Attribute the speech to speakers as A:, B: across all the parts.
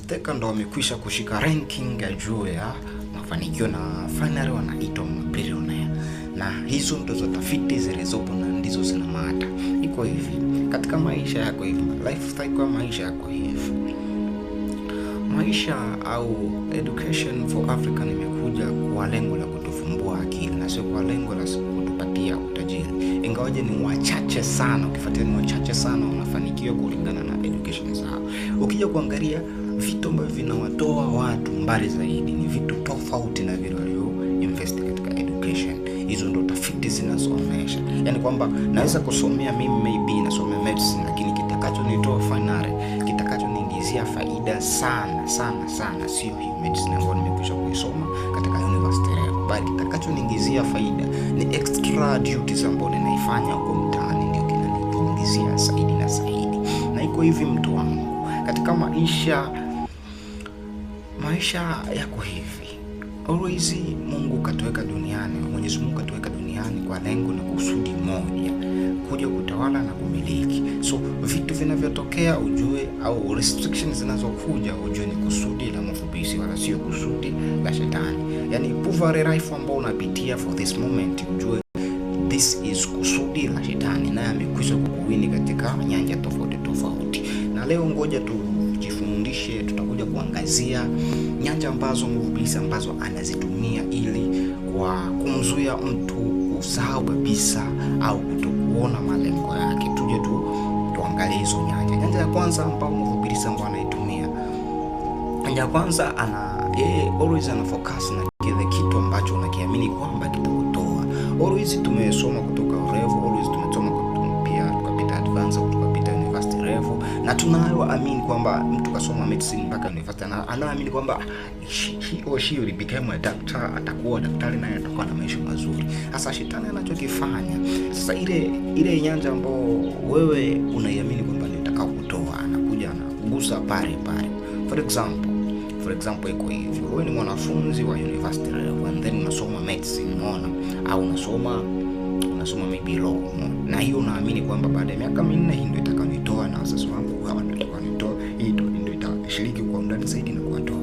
A: Taker ndo wamekwisha kushika ranking ya juu ya mafanikio na finally wanaitwa mabilionea. Na hizo ndizo tafiti zilizopo na ndizo zina maana. Iko hivi katika maisha yako hivi, lifestyle kwa maisha yako hivi, maisha au education for Africa imekuja kwa lengo la kutufumbua akili na sio kwa lengo la kutupatia utajiri. Ingawaje ni wachache sana, ukifuatilia ni wachache sana wanafanikiwa kulingana na education zao. Ukija kuangalia vitu ambavyo vinawatoa watu mbali zaidi ni vitu tofauti na vile walio invest katika education. Hizo ndo tafiti zinazoonyesha, yaani kwamba naweza kusomea mimi maybe nasomea medicine, lakini kitakachonitoa finally, kitakachoniingizia faida sana sana sana sio hii medicine ambayo nimekwisha kuisoma katika university level, bali kitakachoniingizia faida ni extra duties ambayo ninaifanya huko mtaani, ndio kinaniingizia zaidi na zaidi. Na iko hivi, mtu wangu, katika maisha yako hivi, always Mungu katuweka duniani, Mwenyezi Mungu katuweka duniani kwa lengo na kusudi moja, kuja kutawala na kumiliki. So vitu vinavyotokea ujue, au restrictions zinazokuja ujue ni kusudi la Mufubisi wala sio kusudi la shetani. Yani poor life ambao unapitia for this moment, ujue this is kusudi la shetani, naye amekwisha kukuwini katika nyanja tofauti tofauti. Na leo ngoja tujifundishe, tutakuja kuangazia nyanja ambazo Mufubisi ambazo anazitumia ili kwa kumzuia mtu kusahau kabisa au kutokuona malengo yake. Tuje tu tuangalie hizo nyanja. Nyanja ya kwanza ambayo Mufubisi ambayo anaitumia, nyanja ya kwanza, ana yeye always ana focus na kile kitu ambacho unakiamini kwamba kitakutoa. Always tumesoma kutoka level, always tumesoma pia tukapita advance au tukapita university level, na tunayoamini kwamba mtu kasoma medicine mpaka university na anaamini kwamba he or she will become a doctor, atakuwa daktari naye atakuwa na maisha mazuri. Sasa shetani anachokifanya sasa, ile nyanja ambayo wewe unaiamini kwamba ndio itakao kutoa, anakuja anakugusa pale pale. For example, iko hivi, wewe ni mwanafunzi wa university level and then unasoma medicine, umeona, au unasoma maybe law, umeona? Na hiyo unaamini kwamba baada ya miaka 4 hii ndio itakayonitoa na wazazi wangu hawa ndio itakaonitoa, hii ndio itashiriki kwa undani zaidi na kuwatoa.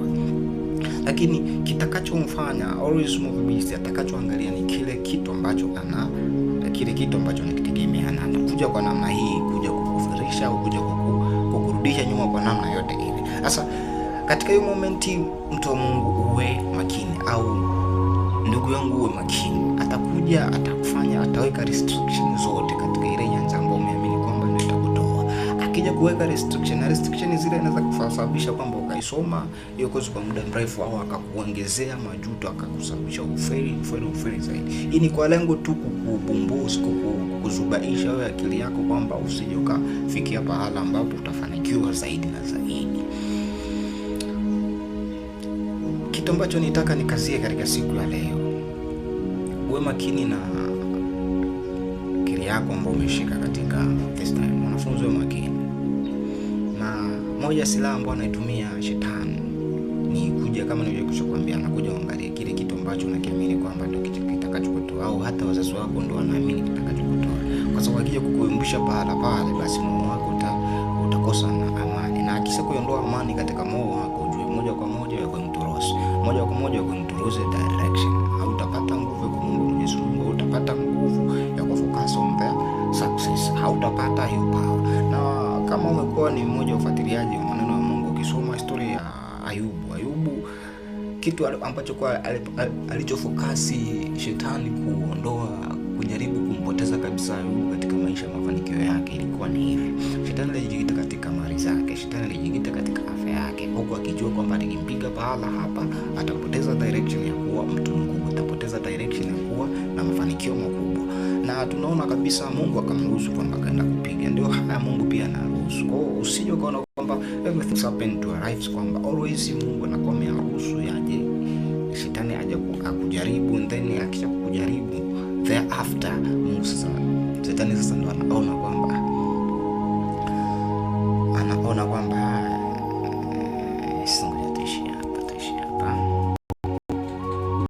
A: Lakini kitakachomfanya always Mufubisi atakachoangalia ni kile kitu ambacho ana kile kitu ambacho anakitegemea, na anakuja kwa namna hii kuja kukufirisha au kuja kukurudisha nyuma kwa namna yote ile. Sasa katika hiyo moment, mtu wa Mungu uwe makini, au ndugu yangu uwe makini. Atakuja, atakufanya, ataweka restriction zote katika ile nyanja ambayo umeamini kwamba ndio itakutoa. Akija kuweka restriction, na restriction zile inaweza kusababisha kwamba ukaisoma hiyo kozi kwa muda mrefu, au akakuongezea majuto, akakusababisha ufeli, ufeli, ufeli zaidi. Hii ni kwa lengo tu kukubumbuzi, kukuzubaisha wewe akili yako kwamba usije ukafikia pahala ambapo utafanikiwa zaidi na zaidi. Kitu ambacho nitaka nikazie katika siku ya leo, uwe makini na akili yako ambayo umeshika katika this time. Mwanafunzi, uwe makini na moja silaha ambayo anaitumia shetani ni kuja, kama nilivyokusha kuambia, anakuja uangalie kile kitu ambacho unakiamini kwamba ndio kitakachokutoa, au hata wazazi wako ndio wanaamini kitakachokutoa, kwa sababu akija kukuyumbisha pahala pale, basi moyo wako utakosa na amani, na akisha kuiondoa amani katika moyo wako, ujue moja kwa moja you're going to lose, moja kwa moja you're going to lose the direction. Hautapata nguvu ya kumwomba Mwenyezi Mungu, hautapata nguvu ya kufocus on the success, hautapata hiyo power. Na kama umekuwa ni mmoja wa ufuatiliaji wa maneno ya Mungu, ukisoma historia ya Ayubu, Ayubu kitu ambacho kwa alichofocus shetani kuondoa, kujaribu kumpoteza kabisa Ayubu katika maisha ya mafanikio yake ilikuwa ni hivi. Shetani alijikita katika mali zake, shetani alijikita katika afya yake, huku akijua kwamba nikimpiga pahala hapa atapoteza direction ya kuwa mtu mkubwa, atapoteza direction ya kuwa na mafanikio makubwa. Na tunaona kabisa Mungu akamruhusu kwamba akaenda kupiga. Ndio haya Mungu pia anaruhusu. Kwa hiyo usije ukaona kwamba everything happen to our lives, kwamba always Mungu anakuwa ameruhusu yaje shetani aje akujaribu, and then akisha kukujaribu thereafter Mungu sasa, shetani sasa ndo anaona kwamba